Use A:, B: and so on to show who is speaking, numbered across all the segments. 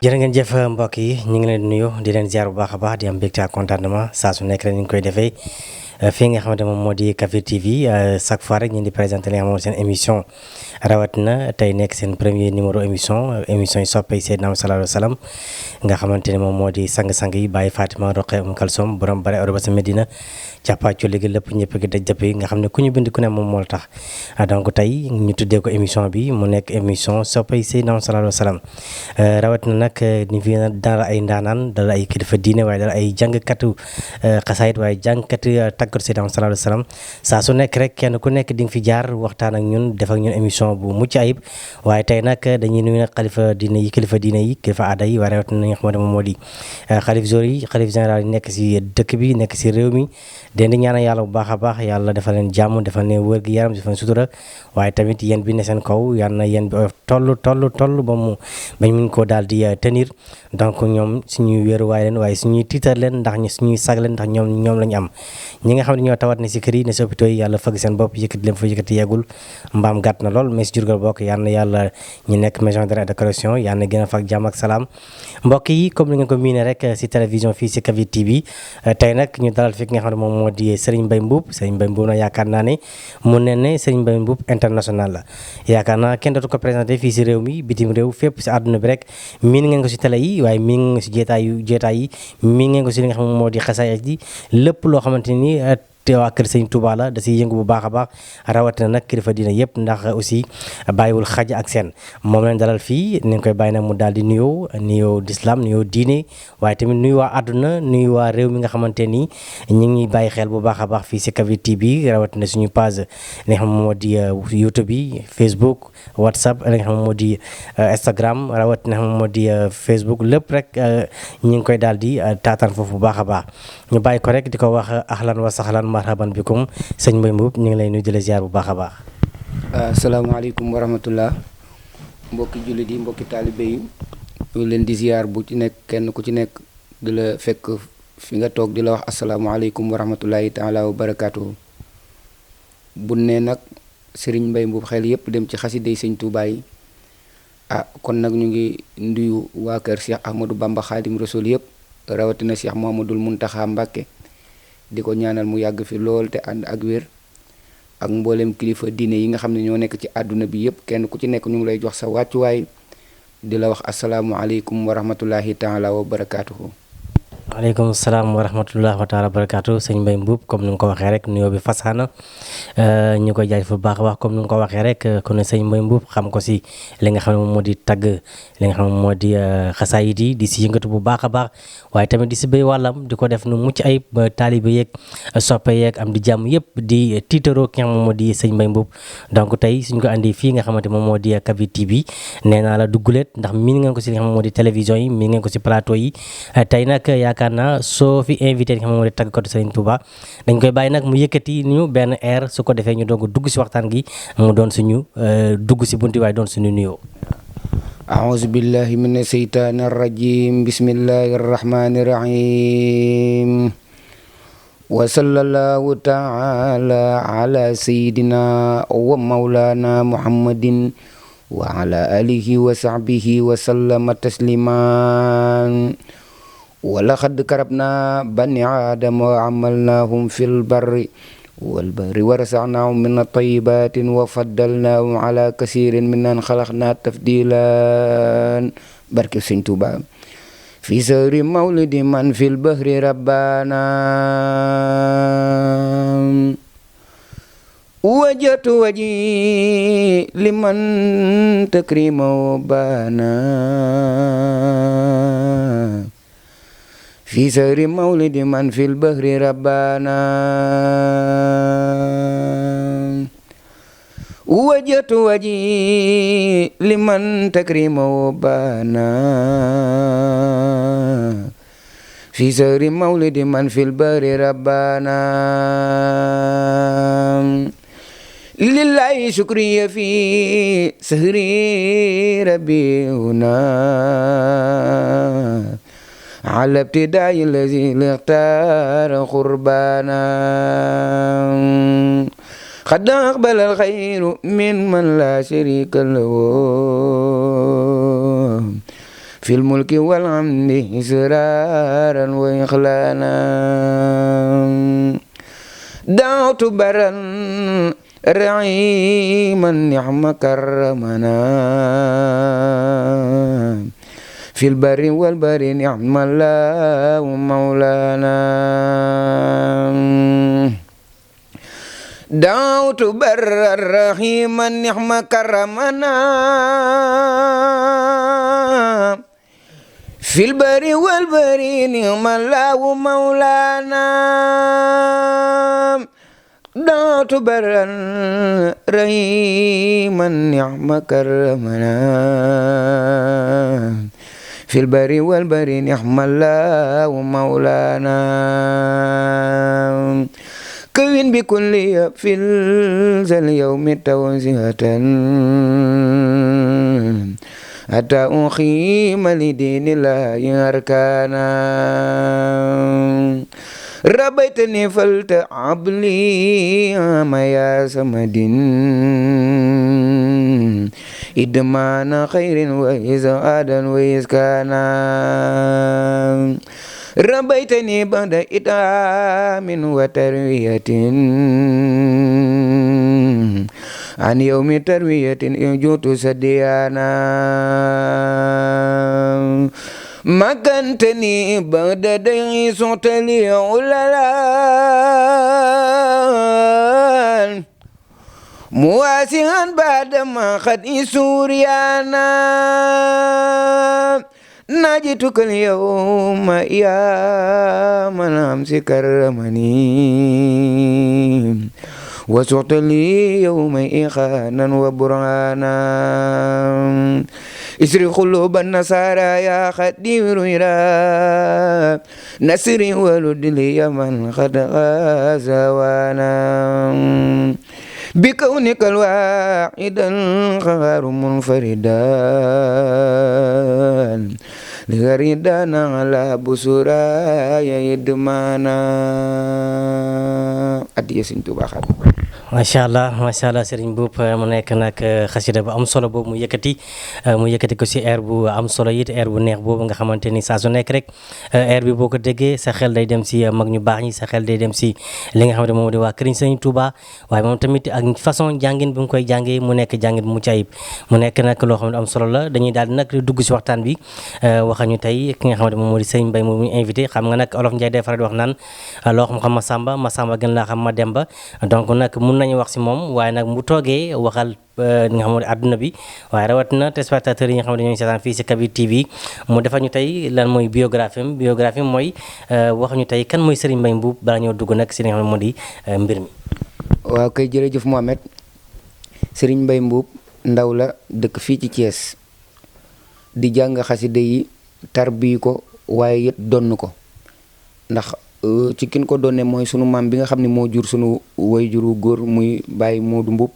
A: jërë ngeen jëf mbokk yi ñu ngi leen di nuyu di leen ziar bu baax a baax di am mbégte ak contentement saa su nekk rek ñu ngi koy defee fii nga xamante moom moo di Café TV chaque fois rek ñu di présenté li nga xamante seen émission rawatina tey nekk seen premier numéro émission yi soppe Seydina Muhammad sallallahu alayhi wa sallam nga xamante ne moom moo di sang-sang yi Baye Fatima Roqe Kalsom borom bare Europe sa Medina càppaacu léegi lépp ñëpp gi daj dëpp yi nga xam ne ku ñu bind ku ne moom moo la tax donc tey ñu tuddee ko émission bi mu nekk émission soppe Seydina Muhammad sallallahu alayhi wa sallam rawatina nag ñu fi dara ay ndaanaan dala ay kilifa diine waaye dala ay jàngkatu xasaayit waaye jàngkatu tàggatu Seydina Muhammad sallallahu alayhi wa sallam saa su nekk rek kenn ku nekk di nga fi jaar waxtaan ak ñun def ak ñun émission bu mucc ayib waaye tey nag dañuy nuyu nag kilifa diine yi kilifa aada yi waaye rawatina nga xamante moom moo di xalif zor yi xalif général yi nekk si dëkk bi nekk si réew mi den di ñaanal yàlla bu baax a baax yàlla defal leen jàmm defal leen wër gi yaram defal leen sutura waaye tamit yéen bi ne seen kaw yal na yéen bi toll ba mu bañ mun koo daal di tenir donc ñoom suñuy wéeru waay leen waaye suñuy tiitar leen ndax suñuy sag leen ndax ñoom lañu am ñi nga xam ne ñoo tawat ne si kër yi ne si hôpitaux yi yàlla fëgg seen bopp yëkkati leen fa yëkkati yeggul mbaam gàtt na lool mais si jurgal bokk yal na yàlla ñu nekk maison d'arrêt de correction yal na gën a fak jàmm ak salaam mbokk yi comme ni ngeen ko miine rek si télévision fii si Café TV tey nag ñu dalal fi nga xam ne moom moo di Serigne Mbaye Mboup na yaakaar naa ne mu ne Serigne Mbaye Mboup international la yaakaar naa kenn dootu ko présenté fii si réew mi bitim réew fépp si àdduna bi rek miin ngeen ko si télé yi waaye miin ngeen ko si jeetaay yi miin ngeen ko si li nga xam ne moo di xasaayid yi lépp loo xamante ni te waa kër Sëñ Touba la da siy yëngu bu baax a baax rawatina nag kilifa diina yëpp ndax aussi bàyyiwul xaj ak seen moom leen dalal fii ni nga koy bàyyi nag mu daal di nuyoo d'islam nuyoo diine waaye tamit nuyu waa àdduna nuyu waa réew mi nga xamante ni ñu ngi bàyyi xel bu baax a baax fii si Café TV rawatina suñu page li nga xam moo di YouTube bi Facebook WhatsApp li nga xam moo di Instagram rawatina xam moo di Facebook lépp rek ñu ngi koy daal di taataan foofu bu baax a baax ñu bàyyi ko rek di ko wax ahlan wa sahlan marhaban bikum sëñ Mbaye Mboup ñu ngi lay nuyu di la ziar bu baax a baax.
B: asalaamaaleykum wa rahmatullah mbokki jullit yi mbokki taalibe yi ñu leen di ziar bu ci nekk kenn ku ci nekk di la fekk fi nga toog di la wax asalaamaaleykum wa rahmatullahi taala wa barakaatu. bu ne nag Serigne Mbaye Mboup xel yëpp dem ci xasiday sëñ Touba yi kon nag ñu ngi nuyu waa kër Cheikh Ahmadou Bamba Khadim Rasoul yëpp rawatina Cheikh Mouhamadoul Mountakha Mbacké di ko ñaanal mu yàgg fi lool te ànd ak wér ak mboolem kilifa diine yi nga xam ne ñoo nekk ci àdduna bi yëpp kenn ku ci nekk ñu ngi lay jox sa wàccuwaay di la wax asalaamualeykum wa rahmatullahi taala wa barakaatuhu.
A: waaleykum salaam wa rahmatulah wa taala barakaatu sëñ Mbaye Mboup comme ni nga ko waxee rek nuyoo bi fasaana ñu koy jaajëfal bu baax a baax comme ni nga ko waxee rek ku ne sëñ Mbaye Mboup xam ko si li nga xam ne moom moo di tagg li nga xam ne moo di xasaayid yi di si yëngatu bu baax a baax waaye tamit di si béy wàllam di ko def nu mucc ayib ba taalibe yeeg soppe yeeg am di jàmm yëpp di tiitaroo ki nga xam moo di sëñ Mbaye Mboup donc tey suñ ko andi fii nga xamante moom moo di Café TV nee naa la dugguleet ndax miin ngeen ko si li nga xam moo di télévision yi miin ngeen ko si plateau yi tey nag yaakaar naa soo fi invité nga xam moo di tàggkatu Serigne Touba dañ koy bàyyi nag mu yëkkati ñu benn air su ko defee ñu doog dugg si waxtaan gi mu doon suñu dugg si bunti waaye doon suñu nuyoo.
B: aouzu billahi mina seytaani rajim bismillahi rahmani rahim wa sallallahu taala ala sayidina wa maulana muhammadin wa ala alihi wa sahbihi wa sallama tasliman ولقد كرمنا بني آدم وعملناهم في البر والبحر ورزقناهم من الطيبات وفضلناهم على كثير ممن خلقنا تفضيلا بركة سيدنا توبا في سر مولد من في البحر ربنا وجهت وجهي لمن تكريمه بانا في سير مولد من في البحر ربنا وجهت وجهي لمن تكريمه بانا في سير مولد من في البحر ربنا لله شكري في سهر ربيعنا على ابتداء الذي اختار قربانا قد أقبل الخير من لا شريك له في في الملك والحمد إسرارا وإخلانا دعوت برا رعيما نعم كرمنا في البر والبر نعم الله مولانا دعوت برا رحيما نعم كرمنا في البر والبر نعم الله مولانا دعوت برا رحيما نعم كرمنا في البر والبر نعم الله مولانا كون بكل في اليوم توزيهة حتى أقيم لدين الله أركانا ربيتني فلتعب لي ما يا سمد إدمان خير وإزعادا وإسكانا ربيتني بعد إطعام وتروية عن يوم تروية إن جئت سديانا مكنتني بعد دعي صوت لي عللا مواسعا بعد ما خد سوريانا نجتك اليوم يا من أمسك كرمني وسعت لي يوم إخانا وبرهانا اسري قلوب النصارى يا خدير إلى نسري ولد لي من قد غزوانا بكونك الواحد القهار منفردا لغريدنا على بسورا يدمانا addiya Sëriñ Tuubaa Xaadimu
A: macha allah Serigne Mboup mu nekk nag xasida bu am solo boobu mu yëkkati ko si air bu am solo it air bu neex boobu nga xamante ni saa su nekk rek air bi boo ko déggee sa xel day dem si mag ñu baax ñi sa xel day dem si li nga xamante moom di waa këriñ Serigne Touba waaye moom tamit ak façon jàngin bi mu koy jàngee mu nekk jàngin bu mucc ayib mu nekk nag loo xam ne am solo la dañuy daal di nag dugg si waxtaan bi waxañu tey ki nga xamante moom moo di Serigne Mbaye moom ñu invité xam nga nag olof Njaay day faral di wax naan loo xam Masamba gën laa xam Mademba donc nag nañu wax si moom waaye nag mu toogee waxal li nga xam ne àdduna bi waaye rawatina téléspectateurs yi nga xam ne ñoo ngi seetaan fii si Kabir TV mu defal ñu tey lan mooy biographie mooy wax ñu tey kan mooy Serigne Mbaye Mboup bala ñoo dugg nag si li nga xam ne moo di mbir mi.
B: waaw kay jërëjëf Mohamed Serigne Mbaye Mboup ndaw la dëkk fii ci Thiès di jàng xasida yi tarbi ko waaye it donn ko ndax ci kin ko doonne mooy sunu maam bi nga xam ne moo jur sunu wayjuru góor muy Baye Modou Mboup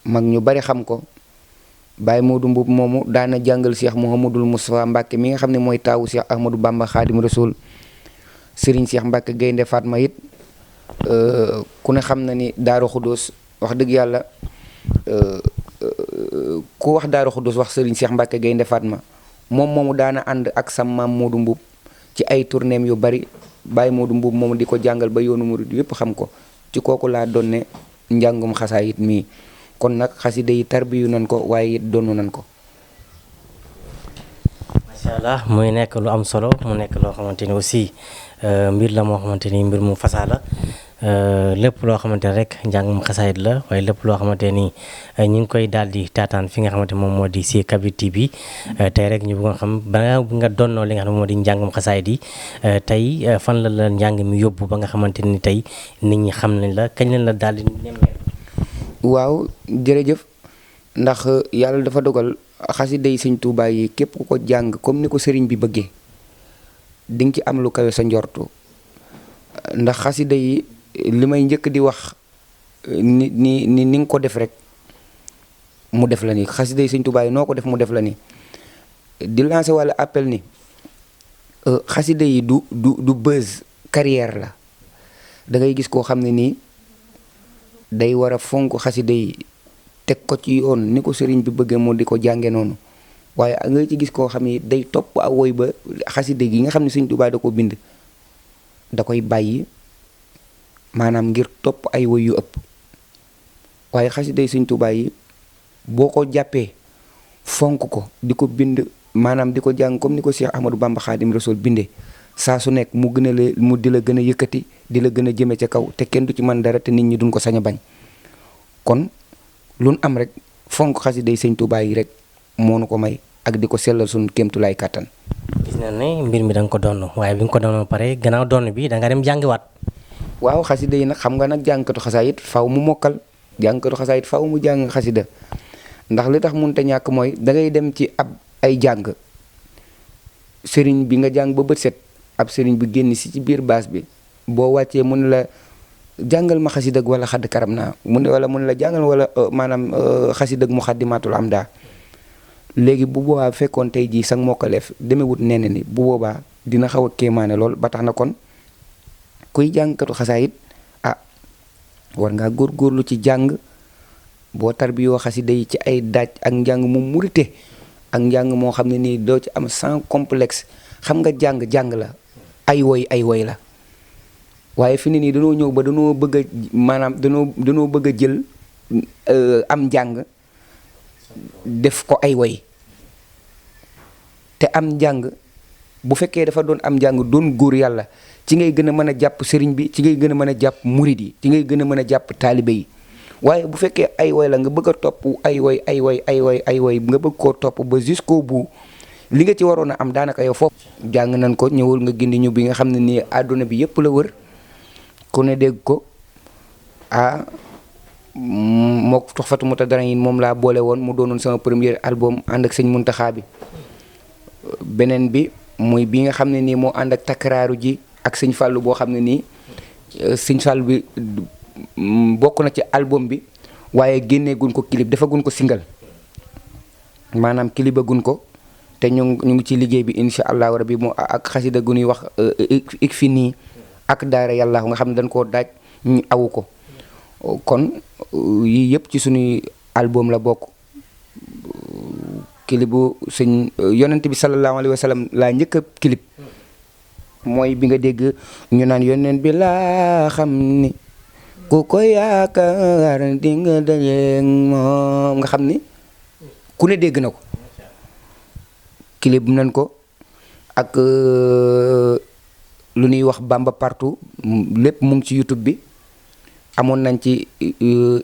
B: mag ñu bari xam ko Baye Modou Mboup moomu daana jàngal Cheikh Mouhamadul Moustapha Mbacke mi nga xam ne mooy taawu Cheikh Ahmadou Bamba Khadim Rasoul Serigne Cheikh Mbacke Gaynde Fatma it ku ne xam na ni Daaru Xuddoos wax dëgg yàlla ku wax Daaru Xuddoos wax Serigne Cheikh Mbacke Gaynde Fatma moom moomu daana ànd ak sam maam Modou Mboup ci ay tournéem yu bari Baye Modou Mboup moom di ko jàngal ba yoonu murid yëpp xam ko ci kooku laa doon ne njàngum xasaayit mii kon nag xasida yi tarbiyu nan ko waaye it donnu nan ko.
A: macha allah muy nekk lu am solo mu nekk loo xamante ni aussi mbir la moo xamante ni mbir mu fasaa la lépp loo xamante ne rek njàngum xasaayit la waaye lépp loo xamante ni ñu ngi koy daal di taataan fi nga xamante moom moo di si Kabir TV tey rek ñu bëgg xam ba nga donnoo li nga xam ne moo di njàngum xasaayit yi tey fan la njàng mi yóbbu ba nga xamante ni tey nit ñi xam nañ la kañ lañ la daal di nemmee.
B: waaw jërëjëf ndax yàlla dafa dogal xasida yi Sëñ Tuubaa yi képp ku ko jàng comme ni ko sëriñ bi bëggee di nga ci am lu kawe sa njortu ndax xasida yi li may njëkk di wax ni nga ko def rek mu def la ni xasida yi Sëñ Tuubaa yi noo ko def mu def la ni di lancer walla appel ni xasida yi du buzz carrière la da ngay gis koo xam ne nii day war a fonk xasida yi teg ko ci yoon ni ko sëriñ bi bëggee moo di ko jànge noonu waaye nga ci gis koo xam ne day topp aw woy ba xasida gi nga xam ne Sëñ Tuubaa da ko bind da koy bàyyi maanaam ngir topp ay woy yu ëpp waaye xasida yi Sëñ Tuubaa yi boo ko jàppee fonk ko di ko bind maanaam di ko jàng comme ni ko Cheikh Ahmadou Bamba Xaadim Rasul bindee saa su nekk mu gën a la mu di la gën a yëkkati di la gën a jëme ca kaw te kenn du ci mën dara te nit ñi duñ ko sañ a bañ kon lu am rek fonk xasida yi Sëñ Tuubaa yi rek moo nu ko may ak di ko sellal suñu kéemtulaay kàttan.
A: gis na ne mbir mi da nga ko doon waaye bi nga ko doon pare gannaaw doon bi da nga dem jàngiwaat.
B: waaw xasida yi nag xam nga nag jàngkatu xasaayit faw mu mokkal jàngkatu xasaayit faw mu jàng xasida ndax li tax mënut a ñàkk mooy da ngay dem ci ab ay jàng sëriñ bi nga jàng ba bët set ab sëriñ bi génn si ci biir baas bi boo wàccee mu ne la jàngal ma xasidag wala xadd karam naa mu ne wala mu ne la jàngal wala maanaam xasidag mu xaddimatul am daa léegi bu boobaa fekkoon tey jii sax mokkaleef demewut nee ni bu boobaa dina xaw a kéemaane lool ba tax na kon kuy jàngkatu xasaayit war ngaa góorgóorlu ci jàng boo tarbiyoo xasida yi ci ay daaj ak njàng mu murite ak njàng moo xam ne nii doo ci am sans complexe xam nga jàng la ay woy la waaye fi ne nii danoo ñëw ba danoo bëgg a maanaam danoo bëgg a jël am njàng def ko ay woy te am njàng bu fekkee dafa doon am njàng doon góor yàlla ci ngay gën a mën a jàpp sëriñ bi ci ngay gën a mën a jàpp murid yi ci ngay gën a mën a jàpp taalibe yi waaye bu fekkee ay woy la nga bëgg a topp ay woy nga bëgg koo topp ba jusqu'au bout li nga ci waroon a am daanaka yow foofu jàng nañ ko ñëwul nga gindi ñu bi nga xam ne nii àdduna bi yëpp la wër ku ne dégg ko moo Tuhfatu Mutadarayin moom laa boole woon mu doonoon sama premier album ànd ak sëñ Muntaxa bi beneen bi muy bi nga xam ne nii moo ànd ak takaraaru ji ak sëñ Fàllu boo xam ne nii sëñ Fàllu bi bokk na ci album bi waaye génneegun ko clip defagun ko single maanaam clipagun ko te ñu ngi ci liggéey bi incha allahu rabi mu ak xasida gu ñuy wax ik fi nii ak daara yàlla nga xam ne dañ koo daaj ñu awu ko kon yii yëpp ci suñuy album la bokk kilibu sëñ yonent bi sallallahu alayhi wa sallam laa njëkk a kilib mooy bi nga dégg ñu naan yonent bi laa xam ni ku ko yaakaar di nga dajeeg moom nga xam ni ku ne dégg na ko kilib nañ ko ak lu ñuy wax Bamba partout lépp mu ngi ci YouTube bi amoon nañ ci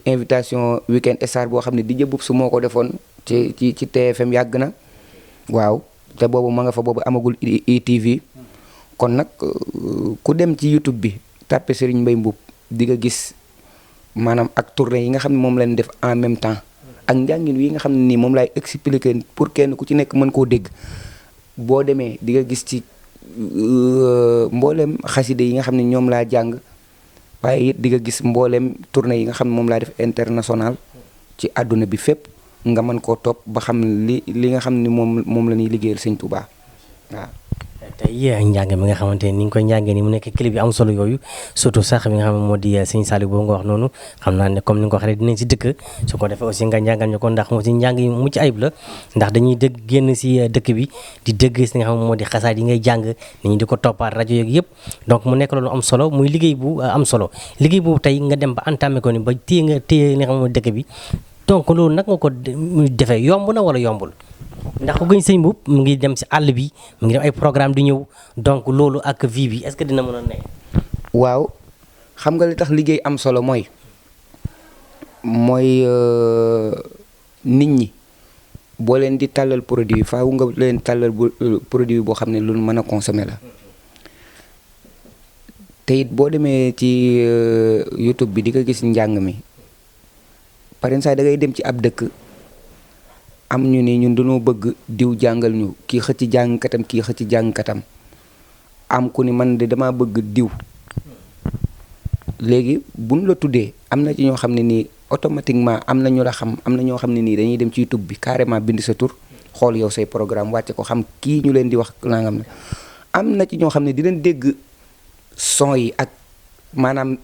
B: invitation weekend star boo xam ne di jëbub su moo ko defoon ci TFM yàgg na waaw te boobu ma nga fa boobu amagul ITV kon nag ku dem ci YouTube bi tàppe Serigne Mbaye Mboup di nga gis maanaam ak tournée yi nga xam ne moom lañ def en même temps ak njàngin wi nga xam ne nii moom laay expliquer pour kenn ku ci nekk mën koo dégg boo demee di nga gis ci mboolem xaside yi nga xam ne ñoom laa jàng waaye it di nga gis mboolem tournée yi nga xam ne moom laa def international ci àdduna bi fépp nga mën koo topp ba xam li nga xam ne moom la ñuy liggéeyal Sëñ Tuubaa waaw.
A: tey njàng mi nga xamante ni nga koy njàngee ni mu nekk clip yi am solo yooyu surtout sax mi nga xam ne moo di sëñ Saliou boobu nga wax noonu xam naa ne comme ni nga ko waxee dinañ si dëkk su ko defee aussi nga njàngal ñu ko ndax moo si njàng yi mucc ayib la ndax dañuy dëgg génn si dëkk bi di dëgg si nga xam ne moo di xasaat yi ngay jàng nit ñi di ko toppaat rajo yeeg yëpp donc mu nekk loolu am solo muy liggéey bu am solo liggéey boobu tey nga dem ba entamé ko ni ba téye li nga xam ne moo dëkk bi donc loolu nag nga ko defee yomb na wala yombul ndax ko gëñ sëñ Mboup mu ngi dem si àll bi mu ngi dem ay programme di ñëw donc loolu ak vie bi est-ce que dina mën a nekk.
B: waaw xam nga li tax liggéey am solo mooy nit ñi boo leen di tàllal produit faaw nga leen tàllal produit boo xam ne lu mën a consommer la te it boo demee ci YouTube bi di nga gis njàng mi par exemple da ngay dem ci ab dëkk. am ñu ni ñun dañoo bëgg diw jàngal ñu kii xëcc jàngkatam kii xëcc jàngkatam am ku ni man de dama bëgg diw léegi buñ la tuddee am na ci ñoo xam ne nii automatiquement am na ñu la xam am na ñoo xam ne nii dañuy dem ci YouTube bi carrément bind sa tur xool yow say programme wàcce ko xam kii ñu leen di wax nangam ne am na ci ñoo xam ne dinañ dégg son yi ak maanaam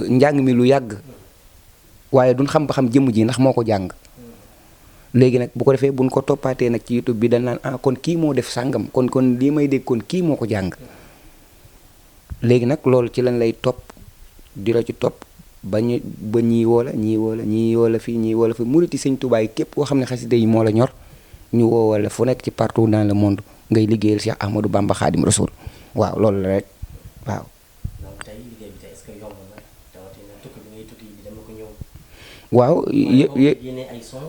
B: njàng mi lu yàgg waaye duñ xam ba xam jëmm ji ndax moo ko jàng léegi nag bu ko defee buñ ko toppaatee nag ci YouTube bi dañ naan ah kon kii moo def sàngam kon lii may dégg kon kii moo ko jàng léegi nag loolu ci lañ lay topp di la ci topp ba ñii woo la ñii woo la fii ñii woo la fi muriti Sëñ Tuubaa yi képp koo xam ne xasida yi moo la ñor ñu woowal la fu nekk ci partout dans le monde ngay liggéeyal Cheikh Ahmadou Bamba Khadim Rasoul waaw loolu la rek waaw.
A: donc tey liggéey bi tey est-ce que yomb na rawatina tukki bi ngay tukki bi dama ko ñëw.
B: waaw
A: ay son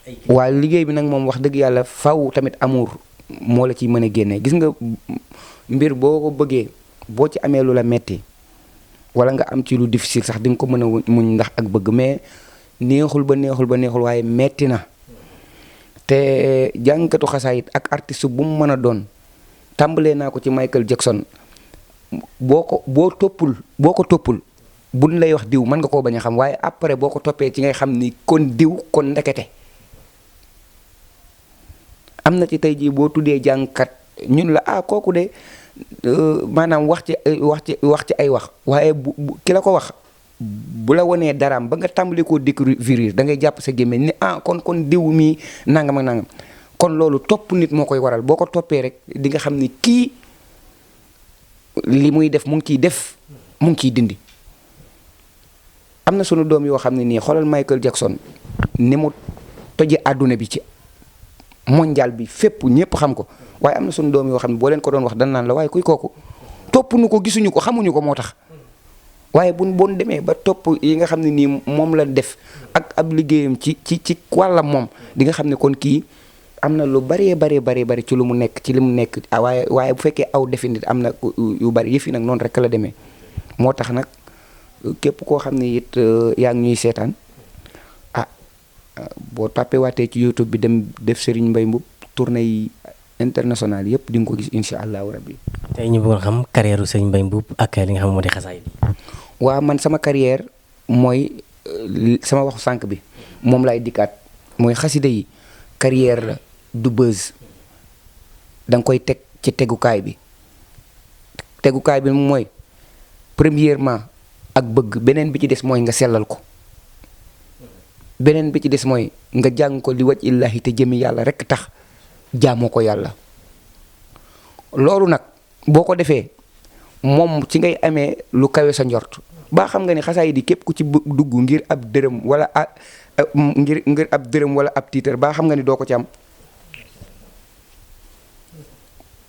A: ay
B: waaw liggéey bi nag moom wax dëgg yàlla faw tamit amour moo la ciy mën a génnee gis nga mbir boo ko bëggee boo ci amee lu la metti wala nga am ci lu difficile sax di nga ko mën a muñ ndax ak bëgg mais neexul ba neexul waaye metti na te jàngkatu xasaayit ak artiste bu mu mën a doon tàmbalee naa ko ci Michael Jackson boo ko toppul buñ lay wax diw mën nga koo bañ a xam waaye après boo ko toppee ci ngay xam ni kon diw kon ndekete am na ci tey jii boo tuddee jàngkat ñun la kooku de maanaam wax ci ay wax waaye ki la ko wax bu la wanee daraam ba nga tàmbali koo découvrir da ngay jàpp sa gémmiñ ni kon diw mii nangam ak nangam kon loolu topp nit moo koy waral boo ko toppee rek di nga xam ni kii li muy def mu ngi ciy def mu ngi ciy dindi. am na sunu doom yoo xam ne nii xoolal Michael Jackson ni mu toje àdduna bi ci mondial bi fépp ñëpp xam ko waaye am na sunu doom yoo xam ne boo leen ko doon wax dan naan la waaye kuy kooku topp nu ko gisuñu ko xamuñu ko moo tax waaye bon demee ba topp yi nga xam ne nii moom la def ak ab liggéeyam ci wàllam moom di nga xam ne kon kii am na lu bari ci lu mu nekk ci li mu nekk waaye bu fekkee aw defi nit am na yu bari yëf yi nag noonu rek la demee moo tax nag képp koo xam ne it yaa ngi ñuy seetaan boo tàppee waatee ci YouTube bi dem def Serigne Mbaye Mboup tournée yi international yëpp di nga ko gis incha allahu rabbi.
A: tey ñu bëggoon xam carrière Serigne Mbaye Mboup ak li nga xam moo di xasaayid yi.
B: waaw man sama carrière mooy sama waxu sànq bi moom laay dikkaat mooy xasida yi carrière la du buzz da nga koy teg ci tegukaay bi mooy premièrement ak bëgg beneen bi ci des mooy nga sellal ko beneen bi ci des mooy nga jàng ko li waj illahi te jëmi yàlla rekk tax jaamoo ko yàlla loolu nag boo ko defee moom ci ngay amee lu kawe sa njort ba xam nga ni xasaayid yi képp ku ci dugg ngir ab dërëm wala ngir ab dërëm wala ab tiitar ba xam nga ni doo ko ci am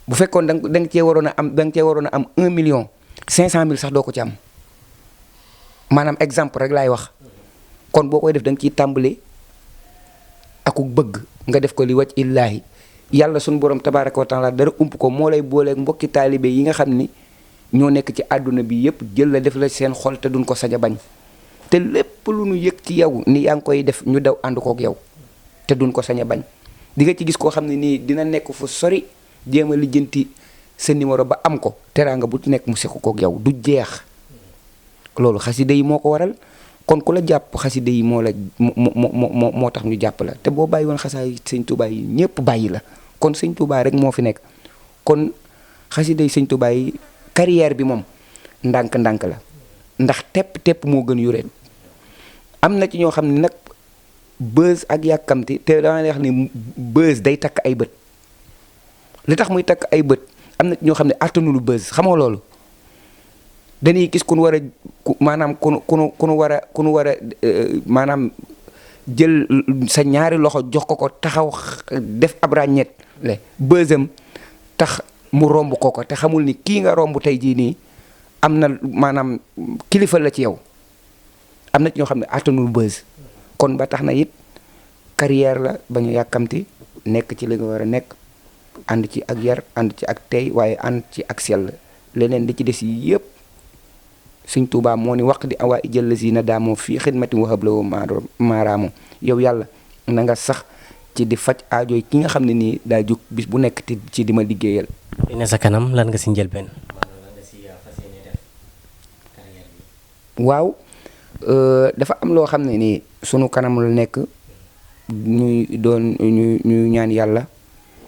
B: bu fekkoon da nga cee waroon a am 1 million 500 000 sax doo ko ci am maanaam exemple rek laay wax kon boo koy def da nga ciy tàmbali akuk bëgg nga def ko li waj illaahi yàlla suñu borom tabaaraka wa taala dara ump ko moo lay booleeg mbokki taalibe yi nga xam ni ñoo nekk ci àdduna bi yëpp jël la def la seen xol te duñ ko sañ a bañ te lépp lu ñu yëg ci yow ni yaa ngi koy def ñu daw ànd kook yow te duñ ko sañ a bañ di nga ci gis koo xam ne nii dina nekk fu sori jéem a lijjanti sa numéro ba am ko teraanga bu nekk mu sequ kook yow du jeex loolu xasida yi moo ko waral kon ku la jàpp xasida yi moo tax ñu jàpp la te boo bàyyi woon xasaay sëñ Tuubaa yi ñëpp bàyyi la kon sëñ Tuubaa rek moo fi nekk kon xasida yi sëñ Tuubaa yi carrière bi moom ndànk-ndànk la ndax tepp moo gën yureen am na ci ñoo xam ne nag buzz ak yàkkamti te dama lay wax ni buzz day takk ay bët li tax muy takk ay bët am na ci ñoo xam ne attanulu buzz xamoo loolu dañuy gis ku nu war a maanaam ku nu war a maanaam jël sa ñaari loxo jox ko taxaw def ab ràññeet le bësam tax mu romb ko te xamul ni kii nga romb tey jii nii am na maanaam kilifa la ci yow am na ci ñoo xam ne attanul bës kon ba tax na it carrière la ba ñu yàkkamti nekk ci li nga war a nekk ànd ci ak yar ànd ci ak tey waaye ànd ci ak sell leneen li ci des yi yëpp Sëñ Tuubaa moo ni wax di awaa ijël si na daamoo fii xidmati wahab la woo maaraamoo yow yàlla na nga sax ci di faj aajooy ki nga xam ne nii daa jóg bis bu nekk ci di ma liggéeyal.
A: ne sa kanam lan nga si njëlbeen. lan nga si fas yéene def carrière bi.
B: waaw dafa am loo xam ne nii sunu kanam la nekk ñuy ñaan yàlla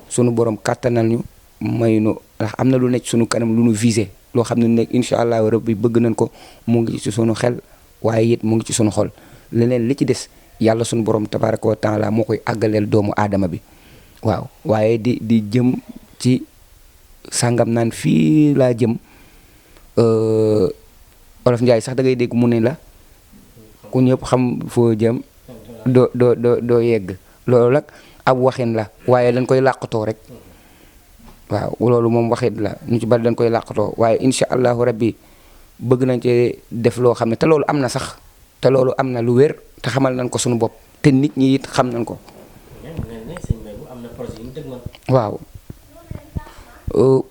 B: sunu borom kàttanal ñu may nu ndax am na lu nekk sunu kanam lu nu visé. loo xam ne nekk incha allahu rabbi bëgg nañ ko mu ngi ci sunu xel waaye it mu ngi ci sunu xol leneen li ci des yàlla suñu borom tabaraka wa taala moo koy àggaleel doomu aadama bi waaw waaye di jëm ci sàngam naan fii laa jëm olof Njaay sax da ngay dégg mu ne la ku ñëpp xam foo jëm doo yegg loolu nag ab waxin la waaye dañ koy làqatoo rek waaw loolu moom waxit la ñu ci bari dañ koy làqatoo waaye incha allahu rabbi bëgg nañ ci def loo xam ne te loolu am na sax te loolu am na lu wér te xamal nañ ko suñu bopp te nit ñi it xam nañ ko waaw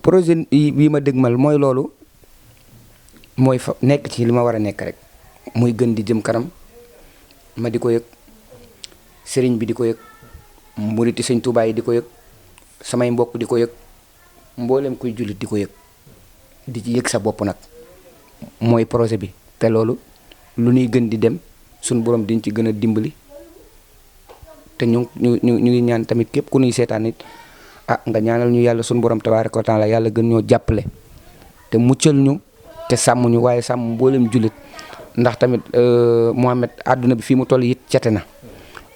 B: projet yi ma dëgmal mooy loolu mooy fa nekk ci li ma war a nekk rek muy gën di jëm kanam ma di ko yëg sëriñ bi di ko yëg muriti sëñ Tuubaa yi di ko yëg samay mbokk di ko yëg mboolem kuy jullit di ko yëg di ci yëg sa bopp nag mooy projet bi te loolu lu ñuy gën di dem suñu borom diñ ci gën a dimbali te ñu ngi ñaan tamit képp ku ñuy seetaan nit nga ñaanal ñu yàlla suñu borom tabaaraka wa taala yàlla gën ñoo jàppale te muccal ñu te sàmm ñu waaye sàmm mboolem jullit ndax tamit Mohamed àdduna bi fii mu toll it cete na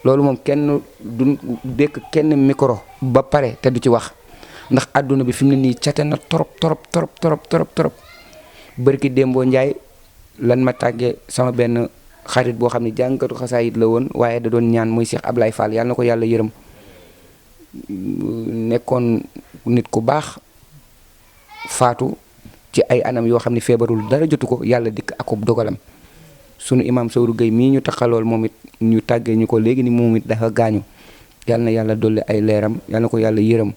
B: loolu moom kenn du dékk kenn micro ba pare te du ci wax ndax àdduna bi fi mu ne nii cate na trop bërki démboo Njaay lan ma tàggee sama benn xarit boo xam ne jàngkatu xasaayit la woon waaye da doon ñaan muy Cheikh Ablaye Fall yàlla na ko yàlla yërëm nekkoon nit ku baax faatu ci ay anam yoo xam ne feebarul dara jotu ko yàlla dikk akub dogalam sunu imam Sawru Gueye mii ñu taxalool moom it ñu tàggee ñu ko léegi ni moom it dafa gaañu yàlla na yàlla dolli ay leeram yàlla na ko yàlla yërëm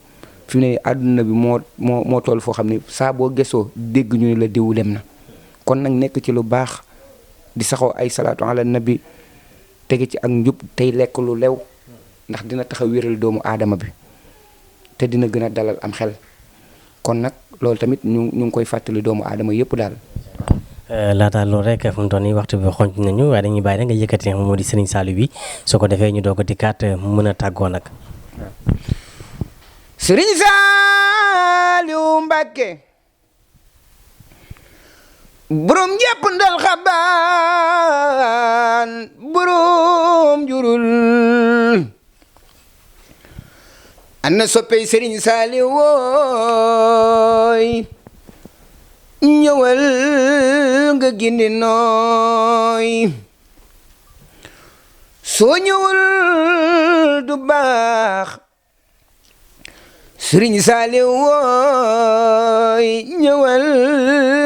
B: fi mu ne àdduna bi moo toll foo xam ne saa boo gesoo dégg ñu ne la diw dem na kon nag nekk ci lu baax di saxoo ay salaatu ala nabi tege ci ak njub tey lekk lu lew ndax dina tax a wéral doomu aadama bi te dina gën a dalal am xel kon nag loolu tamit ñu ngi koy fàttali doomu aadama yëpp daal.
A: laata loolu rek fu mu toll nii waxtu bi xonc nañu waaye dañuy bàyyi rek nga yëkkati ne moom moo di Serigne Saliou bi soo ko defee ñu doog a dikkaat mën a tàggoo nag.
B: Serigne Saliou Mbacké borom njëpp ndal xabaan borom jurul ana soppey Serigne Saliou wooy ñëwal nga gindi nooy soo ñëwul du baax Serigne Saliou wooy ñëwal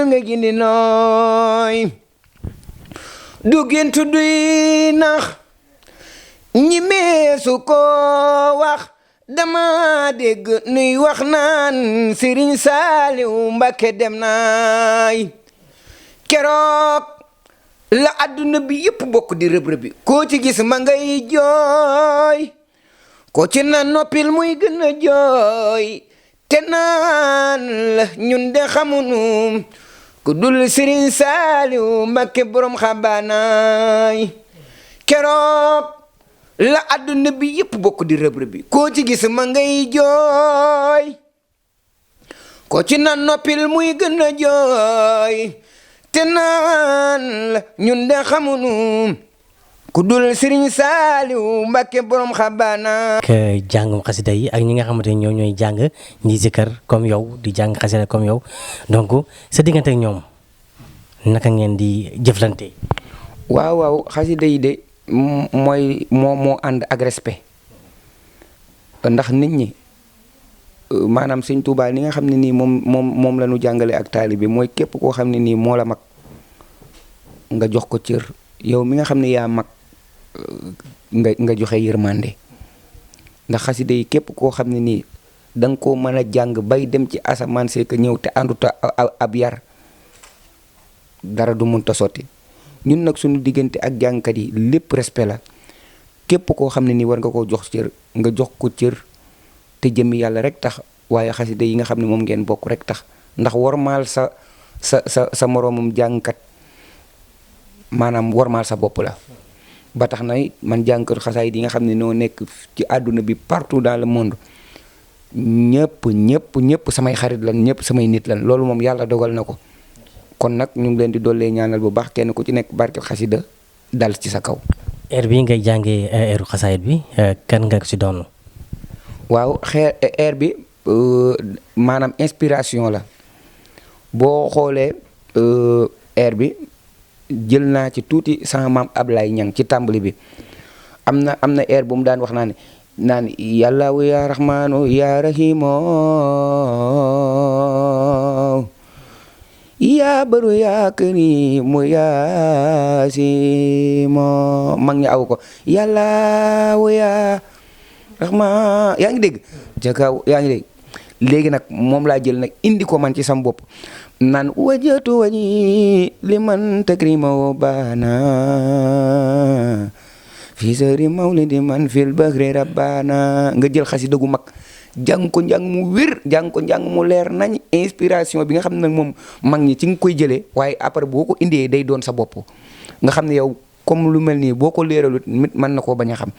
B: nga gindi nooy du géntu duy nax ñi meesu ko wax dama dégg nuy wax naan Serigne Saliou Mbacké dem naay keroog la adduna bi yëpp bokk di rëb-rëbi koo ci gis ma ngay jooy ko ci na noppil muy gën a jooy te naan la ñun de xamunu ku dul Serigne Saliou Mbacké borom xabaanaay keroog la adduna bi yëpp bokk di rëb-rëbi koo ci gis ma ngay jooy ko ci na noppil muy gën a jooy te naan la ñun de xamunu ku dul Serigne Saliou Mbacké borom xabaana.
A: jàngum xasida yi ak ñi nga xamante ne ñoo ñooy jàng ñi zikkar comme yow di jàng xasida comme yow donc sa diggante ak ñoom naka ngeen di jëflante.
B: waaw xasida yi de moo ànd ak respect ndax nit ñi maanaam sëñ Tuubaa li nga xam ne nii moom la ñu jàngale ak taalibe mooy képp koo xam ne nii moo la mag nga jox ko cër yow mi nga xam ne yaa mag nga joxe yërmande ndax xasida yi képp koo xam ne nii da nga koo mën a jàng bay dem ci asamaan see ka ñëw te ànduta ab yar dara du mënta sotti ñun nag suñu diggante ak jàngkat yi lépp respect la képp koo xam ne nii war nga koo jox cër nga jox ko cër te jëmmi yàlla rek tax waaye xasida yi nga xam ne moom ngeen bokk rek tax ndax wormaal sa moroomum jàngkat maanaam wormaal sa bopp la ba tax na man jàngkat xasaayid yi nga xam ne noo nekk ci àdduna bi partout dans le monde ñëpp samay xarit lan ñëpp samay nit lan loolu moom yàlla dogal na ko kon nag ñu ngi leen di dollee ñaanal bu baax kenn ku ci nekk barke xasida dal ci sa kaw.
A: air bi ngay jàngee airu xasaayit bi kan nga ko si doon.
B: waaw air bi maanaam inspiration la boo xoolee air bi jël naa ci tuuti sama maam Ablaye Ñang ci tàmbali bi am na air bu mu daan wax naan yàlla wu yaa rahmaanu yaa rahiimo yaa baru yaa kariimu yaa siimo mag ñi aw ko yàlla wu yaa rahmaan yaa ngi dégg jakaw yaa ngi dégg léegi nag moom laa jël nag indi ko man ci sam bopp naan wajatu waji liman takrima bana fi sari mawlidi man fil bakri rabbana nga jël xasida gu mag jàng ko njàng mu wér jàng ko njàng mu leer nañ inspiration bi nga xam ne nag moom mag ñi ci nga koy jëlee waaye après boo ko indee day doon sa bopp nga xam ne yow comme lu mel nii boo ko leeralut nit mën na koo bañ a xam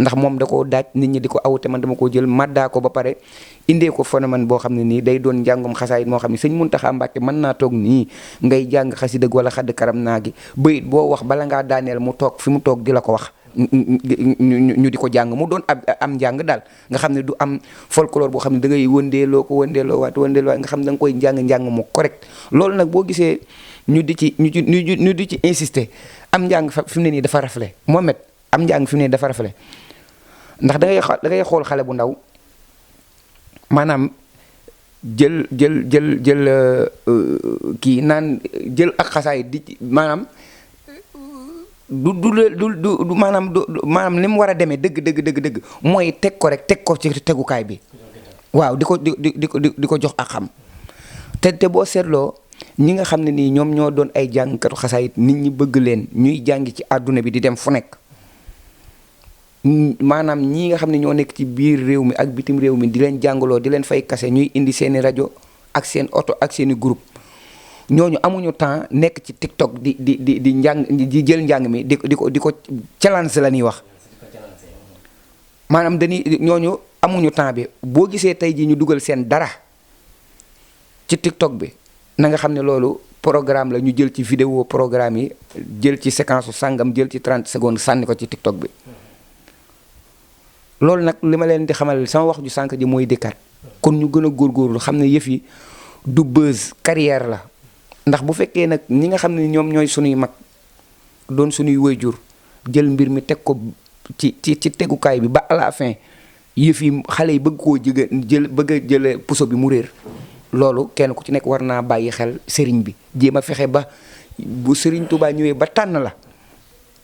B: ndax moom da koo daaj nit ñi di ko awte man dama koo jël maddaa ko ba pare indee ko phénomène boo xam ne nii day doon njàngum xasaayit moo xam ne sëñ Muntaxa Mbàkke mën naa toog nii ngay jàng xasida wala xadd karam naa gi bayit boo wax bala ngaa daaneel mu toog fi mu toog di la ko wax ñu di ko jàng mu doon am njàng daal nga xam ne du am folklore boo xam ne da ngay wëndeeloo ko wëndeeloo waat nga xam ne da nga koy njàng mu correct loolu nag boo gisee ñu di ci insister am njàng fi mu ne nii dafa rafle Mohamed am njàng fi mu ne nii dafa rafle ndax da ngay xool xale bu ndaw maanaam jël kii naan jël ak xasaay di maanaam du maanaam ni mu war a demee dëgg mooy teg ko rek teg ko ci tegukaay bi waaw di ko jox ak xam te boo seetloo ñi nga xam ne nii ñoom ñoo doon ay jàngkatu xasaayit nit ñi bëgg leen ñuy jàngi ci àdduna bi di dem fu nekk maanaam ñii nga xam ne ñoo nekk ci biir réew mi ak bitim réew mi di leen jàngaloo di leen fay kase ñuy indi seeni rajo ak seen oto ak seeni groupe ñooñu amuñu temps nekk ci TikTok di njàng di jël njàng mi di ko challenge la ñuy wax maanaam ñooñu amuñu temps bi boo gisee tey ji ñu dugal seen dara ci TikTok bi na nga xam ne loolu programme la ñu jël ci vidéo programme yi jël ci séquence su sàngam jël ci 30 secondes sànni ko ci TikTok bi loolu nag li ma leen di xamal sama wax ju sànq ji mooy dëkkaat kon ñu gën a góorgóorlu xam ne yëf yi du buzz carrière la ndax bu fekkee nag ñi nga xam ne ñoom ñooy sunuy mag doon sunuy waajur jël mbir mi teg ko ci tegukaay bi ba à la fin yëf yi xale yi bëgg koo bëgg a jële puso bi mu réer loolu kenn ku ci nekk war naa bàyyi xel sëriñ bi jéem a fexe ba bu sëriñ Tuubaa ñëwee ba tànn la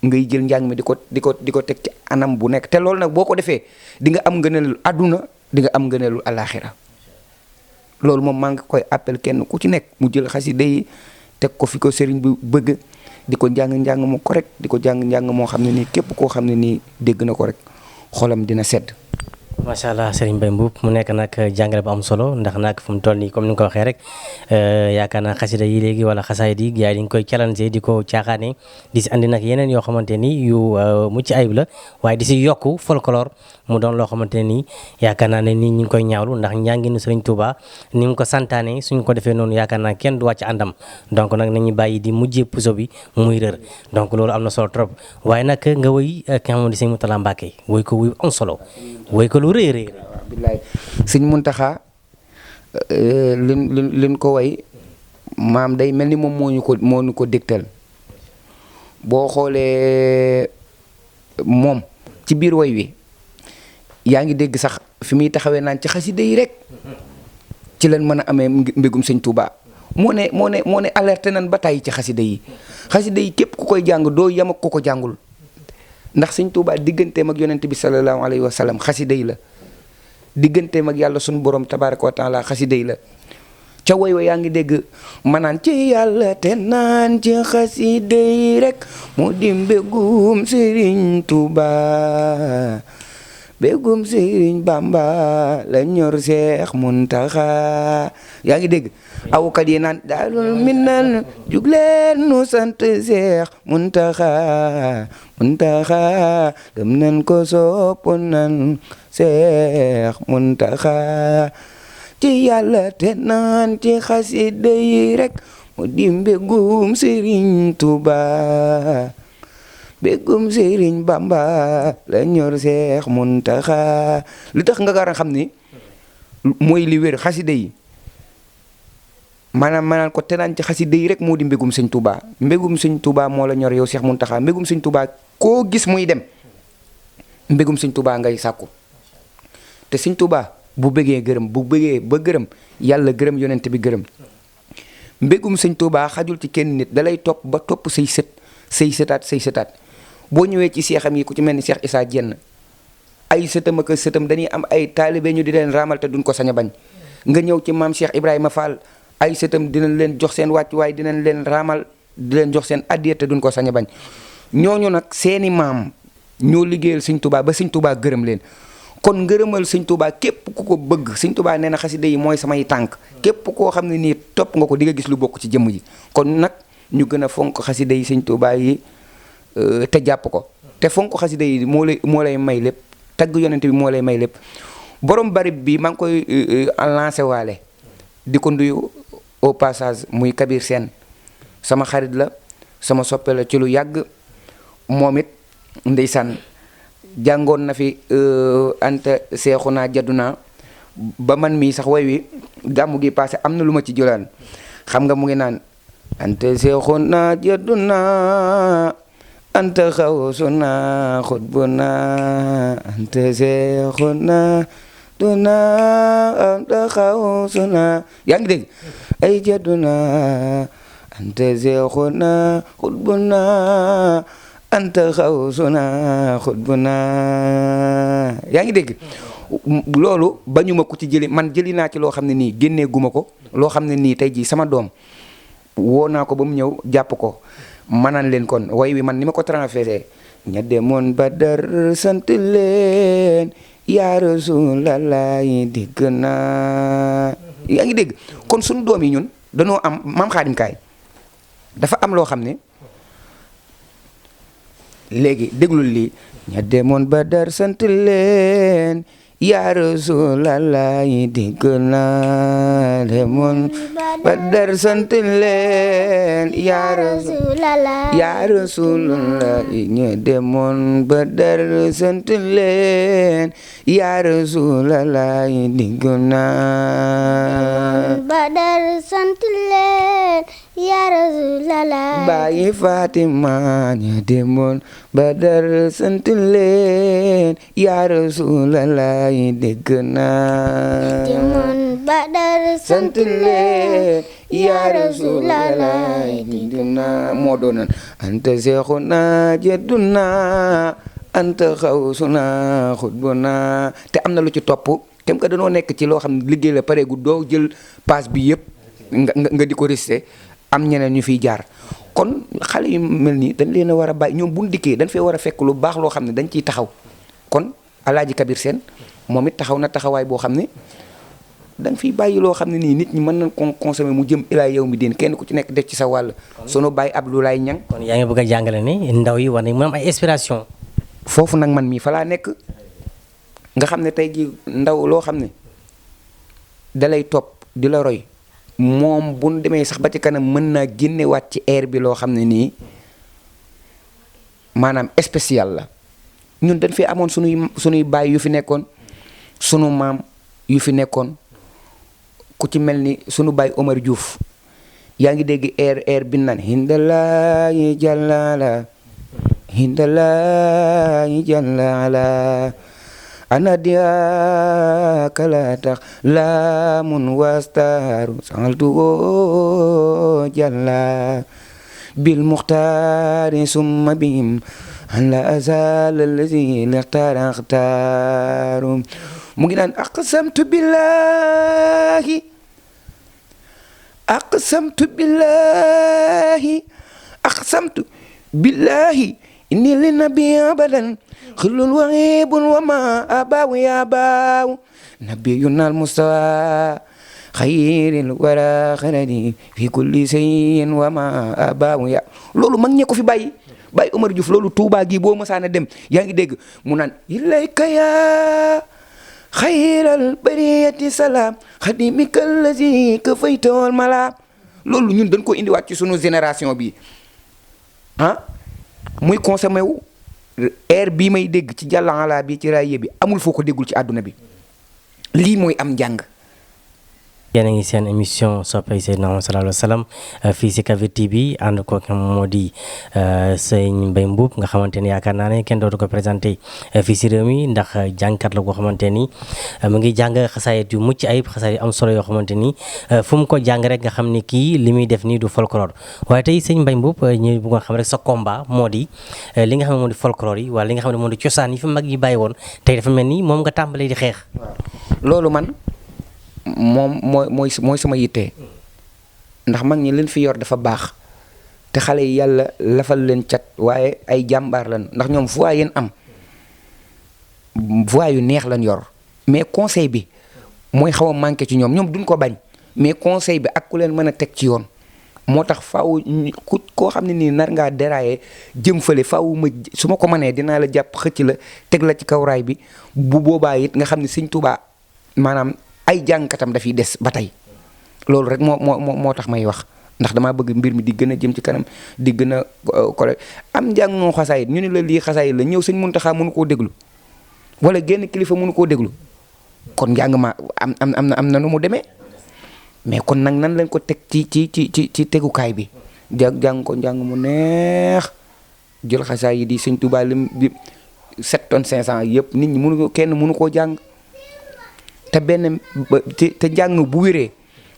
B: ngay jël njàng mi di ko teg ci anam bu nekk te loolu nag boo ko defee di nga am ngëneelul àdduna di nga am ngëneelul alaaxira loolu moom maa ngi koy appel kenn ku ci nekk mu jël xasida yi teg ko fi ko sëriñ bi bëgg di ko njàng mu correct di ko njàng moo xam ne nii képp koo xam ne nii dégg na ko rek xolam dina sedd.
A: macha allah Serigne Mbaye Mboup mu nekk nag jàngale bu am solo ndax nag fu mu toll nii comme ni nga ko waxee rek yaakaar naa xasida yi léegi wala xasaayid yi gars yi dañu koy challenge di ko caaxaane di si andi nag yeneen yoo xamante ni yu mucc ayib la waaye di si yokku folklore mu doon loo xamante ne nii yaakaar naa ne nii ñu ngi koy ñaawlu ndax njànginu Serigne Touba ni mu ko santaane suñ ko defee noonu yaakaar naa kenn du wàcc àndam donc nag nañu bàyyi di mujjee puso bi muy rër donc loolu am na solo trop waaye nag nga woy ki nga xam ne Serigne Mountakha Mbacké woy ko wuy am solo woy ko lu rëy rëy
B: billaay sëñ Muntaxa lin ko way maam day mel ni moom moo ñu ko dégtal boo xoolee moom ci biir way wi yaa ngi dégg sax fi muy taxawee naan ci xasida yi rek ci leen mën a amee mbégum sëñ Touba moo ne alerté nan ba tàyyi ci xasida yi képp ku koy jàng doo yam ak ku ko jàngul ndax sëñ Touba digganteem ak yonent bi sallallahu alayhi wa sallam xasida yi la digganteem ak yàlla sunu borom tabaaraka wa taala xasida yi la ca woy wa yaa ngi dégg ma naan ci yàlla te naan ci xasida yi rek mu di mbégum Sëriñ Touba mbégum Sëriñ Bamba la ñor Seex Muntaxa yaa ngi dégg awkat yi naan Daarul Minan jugleen nu sant Seex Muntaxa gëm nan ko sopp nan Seex Muntaxa ci yàlla te naan ci xasida yi rek mu di mbégum Sëriñ Tuuba mbégum Sëriñ Bamba la ñor Seex Muntaxa li tax nga war a xam ni mooy li wér xasida yi maanaam ko te naan ci xasida yi rek moo di mbégum Sëñ Touba mbégum Sëñ Touba moo la ñor yow Seex Muntaxa mbégum Sëñ Touba koo gis muy dem mbégum Sëñ Touba ngay sàkku te Sëñ Touba bu bëggee gërëm bu bëggee ba gërëm yàlla gërëm yonent bi gërëm mbégum Sëñ Touba xajul ci kenn nit dalay topp ba topp say sët say sëtaat boo ñëwee ci seexam yi ku ci mel ni Seex Isaa Jenn ay sëtam ak sëtam dañuy am ay taalibe ñu di leen raamal te duñ ko sañ a bañ nga ñëw ci maam Cheikh Ibrahima Fall ay sëtam dinañ leen jox seen wàccuwaay dinañ leen raamal di leen jox seen addiya te duñ ko sañ a bañ ñooñu nag seeni maam ñoo liggéeyal Sëñ Touba ba Sëñ Touba gërëm leen kon ngërëmal Sëñ Touba képp ku ko bëgg Sëñ Touba nee na xasida yi mooy samay tànk képp koo xam ne nii topp nga ko di nga gis lu bokk ci jëmm ji kon nag ñu gën a fonk xasida yi Sëñ Touba yi te jàpp ko te fonk xasida yi moo lay may lépp tagg yonente bi moo lay may lépp borom barib bi maa ngi koy lancé waale di ko nduyu au passage muy Kabir Sène sama xarit la sama soppe la ci lu yàgg moom it ndeysaan jàngoon na fi anta seexu naa jaddu naa ba man mii sax way wi gàmmu gi passé am na lu ma ci jëlaan xam nga mu ngi naan anta seexu naa jaddu naa anta xawsuna xutbuna anta seexuna duna anta xawsuna yaa ngi dégg ay jaduna anta seexuna xutbuna anta xawsuna xutbuna yaa ngi dégg loolu bañu ma ko ci jëli man jëli naa ci loo xam ne nii génnee guma ko loo xam ne nii tey jii sama doom woo naa ko ba mu ñëw jàpp ko manaan leen kon way wi man ni ma ko transféré ña demoon Badar sant leen yaa Rasulallah dégg naa yaa ngi dégg kon suñu doom yi ñun dañoo am maam Xaadim kaay dafa am loo xam ne léegi déglul lii ña demoon Badar sant leen yaa Rasulallah dégg naa demoon Badar sant leen yaa Rasulallah ña demoon Badar sant leen yaa Rasulallah dégg naa
C: Badar sant leen yaa Rasulallah
B: Baay Fatima ña demoon Badar sant leen yaa Rasulallah dégg naa
C: demoon Badar
B: sant leen yaa Rasulallah dégg naa moo doonan anta seexuna jadduna anta xawsuna xutbuna te am na lu ci topp tem ka danoo nekk ci loo xam ne liggéey la pareegu doo jël paas bi yëpp nga di ko resté am ñeneen ñu fiy jaar kon xale yu mel nii dañ leen a war a bàyyi ñoom buñ dikkee dañ fee war a fekk lu baax loo xam ne dañ ciy taxaw kon Alaaji Kabir Sène moom it taxaw na taxawaay boo xam ne dañ fiy bàyyi loo xam ne nii nit ñi mën nañ ko consommer mu jëm ilaa yow mi den kenn ku ci nekk def ci sa wàll sunu bàyyi Abdoulaye Niang
A: kon yaa ngi bëgg a jàngale ni ndaw yi war nañ mën am ay inspiration
B: foofu nag man mii fa laa nekk nga xam ne tey ji ndaw loo xam ne dalay topp di la roy moom bu ñu demee sax ba ci kanam mën naa génnewaat ci air bi loo xam ne nii maanaam spécial la ñun dañ fi amoon sunuy baay yu fi nekkoon sunu maam yu fi nekkoon ku ci mel ni sunu baay Omar Diouf yaa ngi dégg air bi naan hindalaayi jàllala hindalaayi jàllala ana dia kala tax laamun wastaaru sangaltu woo jàlla bil muxtaari summa bihim an la azal allazi lixtaaru mu ngi naan aqsamtu billahi inni li nabi abadan xilul waxibun wa ma abaawu ya baaw nabiyuna almustawa xayril wara xaradi fi kulli sayin wa ma abaawu ya loolu mag ñee ko fi bàyyi Omar Diouf loolu Tuubaa gi boo mësaana dem yaa ngi dégg mu naan ilayka ya xayral bariyati salaam xadimika allazi ka faytawal mala loolu ñun dañ ko indiwaat ci sunu génération bi ah muy consommé wu air bii may dégg ci jàllangalaa bi ci rajo bi amul foo ko déggul ci àdduna bi lii mooy am njàng.
A: yéen a ngi seen émission soppay Seydina Muhammad sallallahu alayhi wa sallam fii si Kafir TV ànd ko moo di sëñ Mbaye Mboup nga xamante ni yaakaar naa ne kenn dootu ko présenté fii si réew mi ndax jàngkat la koo xamante ni mu ngi jàng xasaayit yu mucc ayib xasaayit yu am solo yoo xamante ni fu mu ko jàng rek nga xam ni kii li muy def nii du folklore waaye tey sëñ Mbaye Mboup ñu bëggoon xam rek sa combat moo di li nga xam ne moo di folklore yi wala li nga xam ne moo di cosaan yi fi mag yi bàyyi woon tey dafa mel ni moom nga tàmbalee di xeex.
B: loolu man moom mooy sama yitte ndax mag ñi leen fi yor dafa baax te xale yi yàlla lafal leen cat waaye ay jàmbaar lan ndax ñoom voix yéen am voix yu neex lan yor mais conseil bi mooy xaw a manqué ci ñoom duñ ko bañ mais conseil bi ak ku leen mën a teg ci yoon moo tax faaw ku koo xam ne nii nar ngaa déraillé jëm fële faaw ma su ma ko mënee dinaa la jàpp xëcc la teg la ci kaw raay bi bu boobaa it nga xam ne Sëñ Tuubaa maanaam ay jàngkatam dafiy des ba tey loolu rek moo tax may wax ndax damaa bëgg mbir mi di gën a jëm ci kanam di gën a kole am njàngoo xasaayit ñu ne la lii xasaayit la ñëw Sëñ Muntaxa mënu koo déglu wala génn kilifa mënu koo déglu kon njàng ma am na nu mu demee mais kon nag nan lañ ko teg ci tegukaay bi jàng ko njàng mu neex jël xasaayit yi Sëñ Tuubaa lim bi 7 tonnes 500 yëpp nit ñi kenn mënu koo jàng te njàng bu wéree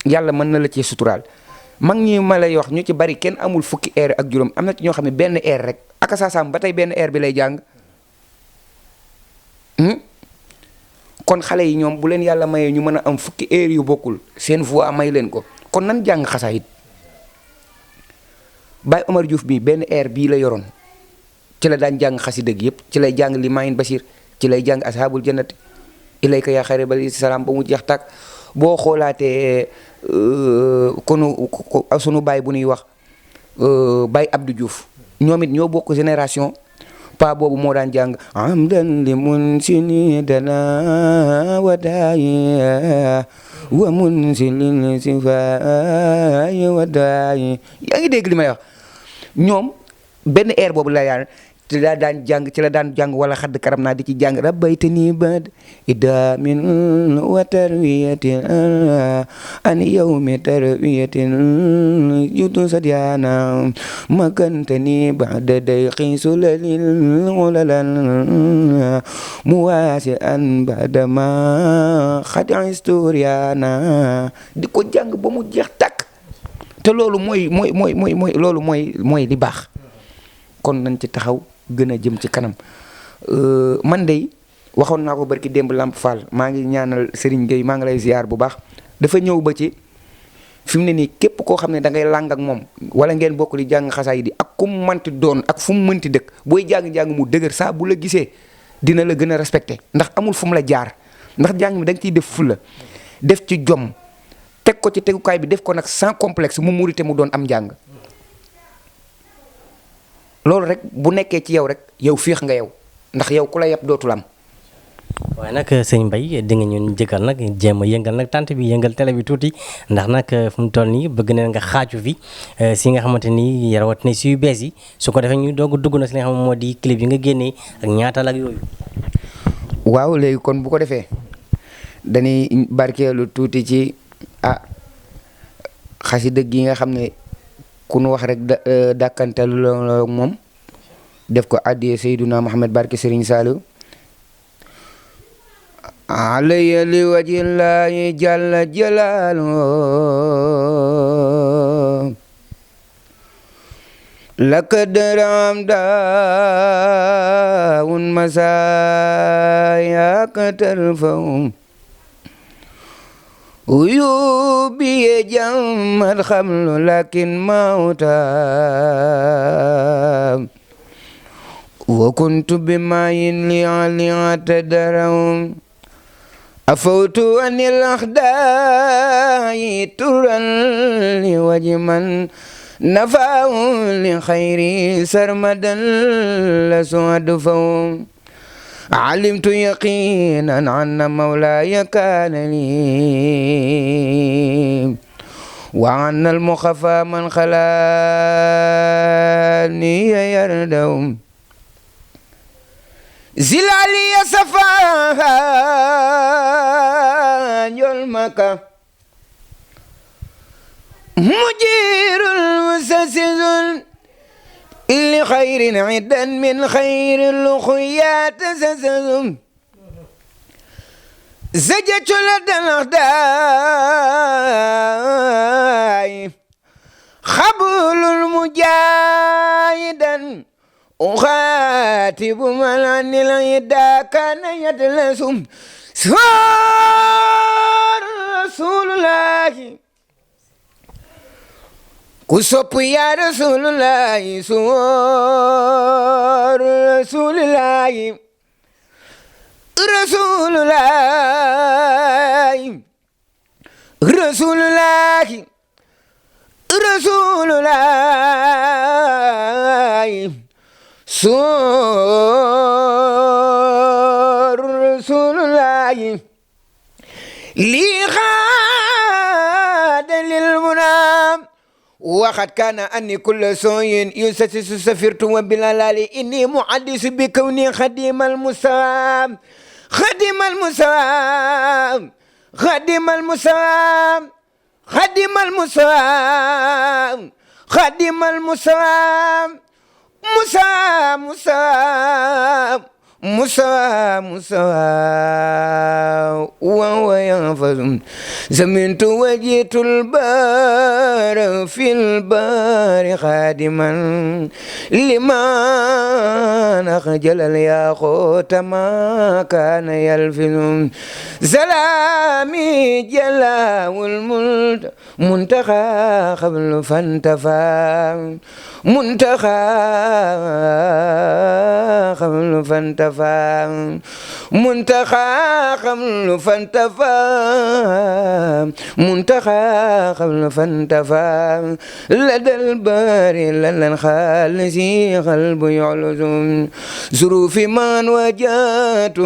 B: yàlla mën na la cee suturaal mag ñi ma lay wax ñu ci bari kenn amul fukki heure ak juróom am na ci ñoo xam ne benn heure rek ak saasaam ba tey benn heure bi lay jàng kon xale yi ñoom bu leen yàlla mayee ñu mën a am fukki heure yu bokkul seen voix may leen ko kon nan jàng xasaayit Baye Omar Diouf bi benn heure bii la yoroon ci la daan jàng xasida gi yëpp ci lay jàng li maayin Bachir ci lay jàng ashaabul jannati ilayka yaa xayra bal salaam ba mu jeex tàkk boo xoolaatee sunu baay bu ñuy wax Baye Abdou Diouf ñoom it ñoo bokk génération pa boobu moo daan jàng amdan li mun sini dana wadaayi wa mun silil sifaay wadaayi yaa ngi dégg li may wax ñoom benn air boobu la yaan ci la daan jàng wala xadd karam naa di ci jàng rabbaytani bad idamin wa tarwiyatin an yawmi tarwiyatin yutu sadyana makantani ba'da dayqi sulalil ulalan muwasi an ba'da ma xad historiana di ko jàng ba mu jeex takk te loolu mooy loolu mooy li baax kon nañ ci taxaw gën a jëm ci kanam man de waxoon naa ko barki démb Lamp Fall maa ngi ñaanal Serigne Gueye maa ngi lay ziar bu baax dafa ñëw ba ci fi mu ne nii képp koo xam ne da ngay làng ak moom wala ngeen bokk di jàng xasaay di ak ku mu mënti doon ak fu mu mënti dëkk booy jàng mu dëgër saa bu la gisee dina la gën a respecté ndax amul fu mu la jaar ndax jàng mi da nga ciy def fulla def ci jom teg ko ci tegukaay bi def ko nag sans complexe mu murite mu doon am njàng. loolu rek bu nekkee ci yow rek yow féex nga yow ndax yow ku la yab dootul am.
A: waaye nag sëñ Mbaye di nga ñun jëkkal nag jéem a yëngal nag tànt bi yëngal télé bi tuuti ndax nag fu mu toll nii bëgg na nga xaaju fi si nga xamante ni rawat na si yu bees yi su ko defee ñu doog dugg na si li nga xam moo di clip yi nga génnee ak ñaatal ak yooyu.
B: waaw léegi kon bu ko defee dañuy barkeelu tuuti ci xasida gi nga xam ne ku nu wax rek dàkkantalu la moom def ko addiyee Seyduna Muhammad barke Serigne Saliou alayya li wajillahi jalla jalaalu laka daram daawun masaayaka tarfahum uyubi jammat xamlu lakin mawta wa kuntu bimayin li atadarawum afawtu anil axdaayi turan li wajiman nafaa'u li xayri sarmadan la suadfahum علمت يقينا أن مولاي كان لي وأن المخفى من خلا أني يردهم زلالي صفاها يلمك مجير المسسد لخير عدا من خير الأخيات سسد زجت لدى الأخداي خبول المجاهدا أخاتب من عن العدا كان يتلسم سوار رسول الله كسوب يا رسول الله سوار رسول الله رسول الله رسول الله رسول الله سور رسول الله لي غاد للمنام وقد كان أني كل سوء يسسس سفرت وبالالال إني محدث بكوني خديم المسام خديم المسام خديم المسام خديم المسام خديم المسام مسام مسام مسام مسام وهو ينفذ زمنت وجيت البار في البار خادما لمن أخجل الياقوت ما كان يلفظ سلامي جلا والمنتخى قبل فانتفى منتخى قبل فانتفى منتخى قبل فانتفى منتخى قبل فانتفى لدى الباري لدى الخالسي قلب يعلز ظروف من وجات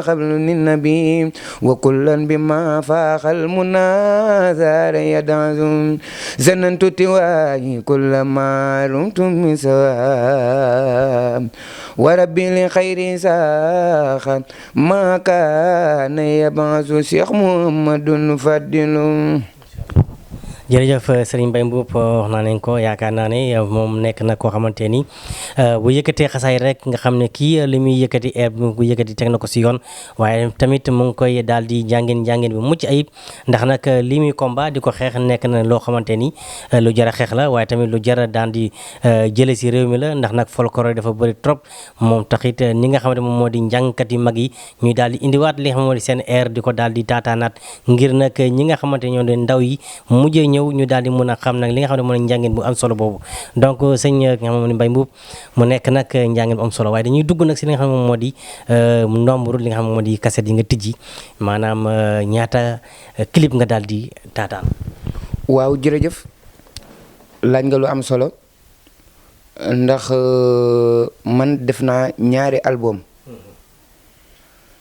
B: قبل النبي وكلا بما فاق المناظر يدعز زننت تواهي كل ما رمت من سواه وربي لخير ساخا ما كان يبعث شيخ محمد فضل.
A: jërëjëf Serigne Mbaye Mboup wax naa leen ko yaakaar naa ne moom nekk na koo xamante ni bu yëkkatee xasaay rek nga xam ne kii li muy yëkkati air bu yëkkati teg na ko si yoon waaye tamit mu ngi koy daal di njàngin bi mucc ayib ndax nag li muy combat di ko xeex nekk na loo xamante ni lu jar a xeex la waaye tamit lu jar a daan di jële si réew mi la ndax nag folklore dafa bëri trop moom taxit ni nga xamante moom moo di njàngkat yi mag yi ñuy daal di indiwaat li nga xam moo di seen air di ko daal di taataanaat ngir nag ñi nga xamante ñoo doon ndaw yi mujjee ñëw ñu daal di mën a xam nag li nga xam ne mooy njàngin bu am solo boobu donc sëñ nga xam ne Mbaye Mboup mu nekk nag njàngin bu am solo waaye dañuy dugg nag si li nga xam ne moom moo di nombre li nga xam ne moo di cassette yi nga tijji maanaam ñaata clip nga daal di taataan.
B: waaw jërëjëf laaj nga lu am solo ndax man def naa ñaari album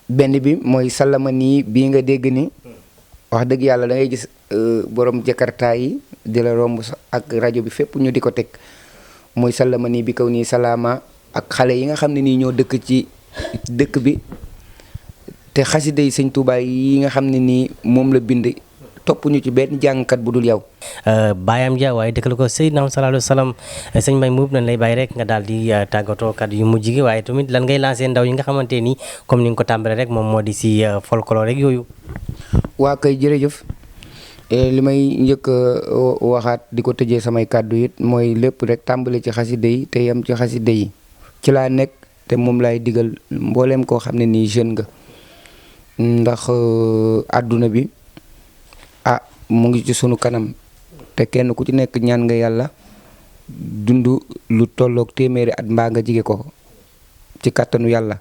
B: benn bi mooy Salama nii bii nga dégg ni wax dëgg yàlla da ngay gis borom jakarta yi di la romb ak rajo bi fépp ñu di ko teg mooy Salama nii bi kaw nii salaama ak xale yi nga xam ne nii ñoo dëkk ci dëkk bi te xasida yi sëñ Tuubaa yi nga xam ne nii moom la bind topp ñu ci benn jàngkat bu dul yow.
A: Bayam Dia waaye dëkkal ko Seydina sallallahu alayhi wa sallam sëñ Mbaye Mboup nañ lay bàyyi rek nga daal di tàggatoo kàddu yu mujj gi waaye tamit lan ngay lancé ndaw yi nga xamante ni comme ni nga ko tàmbalee rek moom moo di si folklore rek yooyu.
B: waa kay jërëjëf li may njëkk waxaat di ko tëjee samay kàddu it mooy lépp rek tàmbale ci xasida yi te yem ci xasida yi ci laa nekk te moom laay digal mbooleem koo xam ne nii jeune nga ndax àdduna bi mu ngi ci sunu kanam te kenn ku ci nekk ñaan nga yàlla dund lu tolloog téeméeri at mbaa nga jige ko ci kàttanu yàlla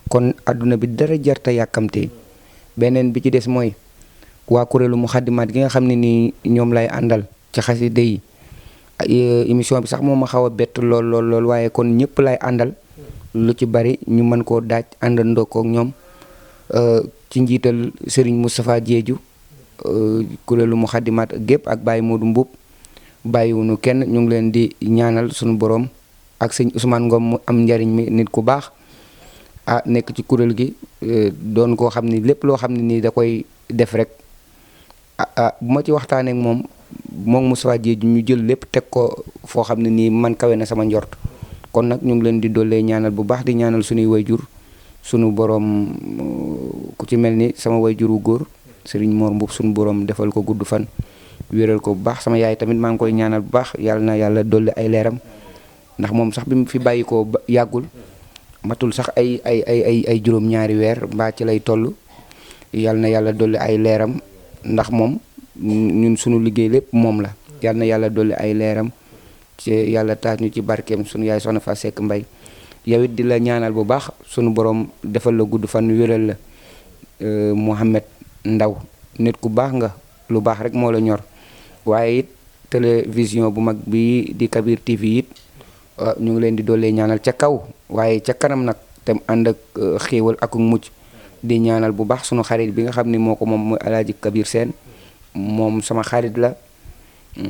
B: kon àdduna bi dara jarta yàkkamte beneen bi ci des mooy waa kuréelu Muxaddamaat gi nga xam ne nii ñoom lay àndal ci xasida yi émission bi sax moom ma xaw a bett lool waaye kon ñëpp lay àndal lu ci bari ñu mën koo daaj àndandoo kook ñoom ci njiital Serigne Moustapha Diédhiou kuréelu Muxaddamaat gépp ak Baye Modou Mboup bàyyiwunu kenn ñu ngi leen di ñaanal suñu borom ak sëñ Ousmane Ngom mu am njariñ mi nit ku baax nekk ci kuréel gi doon koo xam ni lépp loo xam ne nii da koy def rek bu ma ci waxtaanee ak moom Moustapha Diedhiou ñu jël lépp teg ko foo xam ne nii man kawe na sama njort kon nag ñu ngi leen di dollee ñaanal bu baax di ñaanal suñuy wayjur sunu borom ku ci mel ni sama wayjur wu góor Serigne Mor Mbub sunu borom defal ko gudd fan wéral ko bu baax sama yaay tamit maa ngi koy ñaanal bu baax yàlla na yàlla dolli ay leeram ndax moom sax bi mu fi bàyyi ko yàggul matul sax ay juróom-ñaari weer mbaa ci lay toll yàlla na yàlla dolli ay leeram ndax moom ñun sunu liggéey lépp moom la yàlla na yàlla dolli ay leeram ci yàlla taas ñu ci barkeem sunu yaay soxna fa Seck Mbay yow it di la ñaanal bu baax sunu borom defal la gudd fan wéral la Mouhamed Ndaw nit ku baax nga lu baax rek moo la ñor waaye it télévision bu mag bi di Kabir TV it ñu ngi leen di doolee ñaanal ca kaw waaye ca kanam nag te ànd ak xéewal ak mucc di ñaanal bu baax sunu xarit bi nga xam ni moo ko moom mooy Alaaji Kabir Seen moom sama xarit la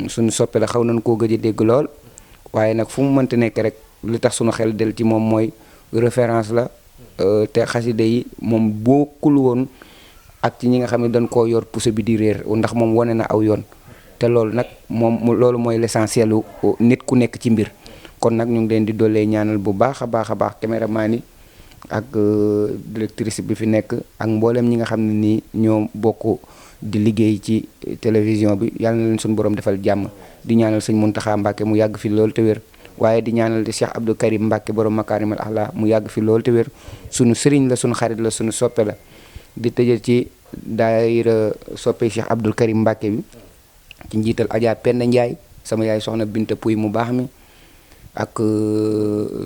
B: suñu soppe la xaw nañ koo gëj a dégg lool waaye nag fu mu mënti nekk rek li tax sunu xel del ci moom mooy référence la te xasida yi moom bokkul woon ak ci ñi nga xam ne dañ koo yor pousse bi di réer ndax moom wane na aw yoon te loolu nag moom loolu mooy l'essentiel nit ku nekk ci mbir kon nag ñu ngi leen di doolee ñaanal bu baax a baax a baax caméraman yi ak directrice bi fi nekk ak mboolem ñi nga xam ne nii ñoo bokk di liggéey ci télévision bi yàlla na leen suñu borom defal jàmm di ñaanal sëñ Muntaxa Mbàkke mu yàgg fi loolu te wér waaye di ñaanal di Cheikh Abdou Karim Mbàkke borom makaarimal axlaa mu yàgg fi loolu te wér sunu sëriñ la sunu xarit la sunu soppe la di tëjal ci daayira soppe Cheikh Abdou Karim Mbàkke bi ci njiital Adja Penda Ndiaye sama yaay soxna Binta Puy mu baax mi ak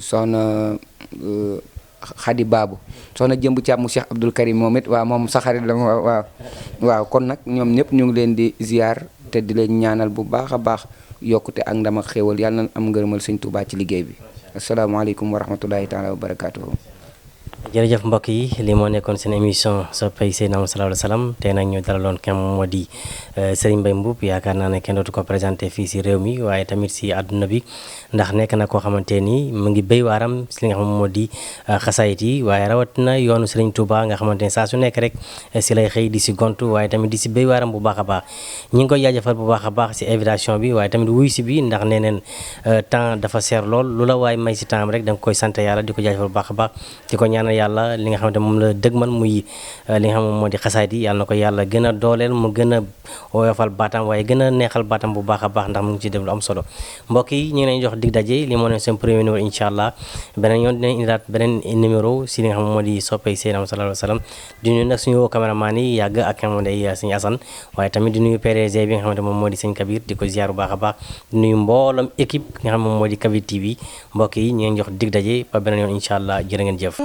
B: soxna Xadi Baabu soxna jëmb càmm Cheikh Abdou Karim moom it waaw moom sa xarit la waaw kon nag ñoom ñëpp ñu ngi leen di ziar te di leen ñaanal bu baax a baax yokkute ak ndam ak xéewal yàlla na am ngërëmal sëñ Tuubaa ci liggéey bi asalaamaaleykum wa rahmatullahi taala wa barakaatuhu.
A: jërëjëf mbokk yi li moo nekkoon seen émission soppay Seydina Muhammad sallallahu alayhi wa sallam tey nag ñu dalaloon kenn moo di Serigne Mbaye Mboup yaakaar naa ne kenn dootu ko présenté fii si réew mi waaye tamit si àdduna bi ndax nekk na koo xamante ni mu ngi béy waaram si li nga xam moo di xasaayit yi waaye rawatina yoonu Serigne Touba nga xamante ni saa su nekk rek si lay xëy di si gontu waaye tamit di si béy waaram bu baax a baax ñi ngi koy jaajëfal bu baax a baax si invitation bi waaye tamit wuy si bi ndax nee neen temps dafa seer lool lu la waaye may si temps rek da nga koy sant yàlla di ko jaajëfal bu baax a baax di ko ñaanal yàlla li nga xamante moom la dëgmal muy li nga xam moom moo di xasaayit yi yàlla na ko yàlla gën a dooleel mu gën a woyofal baatam waaye gën a neexal baatam bu baax a baax ndax mu ngi ci def lu am solo mbokk yi ñu ngi leen jox dig daje li moo ne seen premier numéro incha allah beneen yoon dinañ indilaat beneen numéro si li nga xam moo di soppay Seydina sallallahu alayhi wa sallam di nuyu nag suñu caméraman yi yàgg ak nga xamante ay sëñ Assane waaye tamit di nuyu PDG bi nga xamante moom moo di sëñ Kabir di ko ziar bu baax a baax di nuyu mboolam équipe nga xam moom moo di Kabir TV mbokk yi ñu ngi jox dig daje ba beneen yoon incha allah jërë ngeen jëf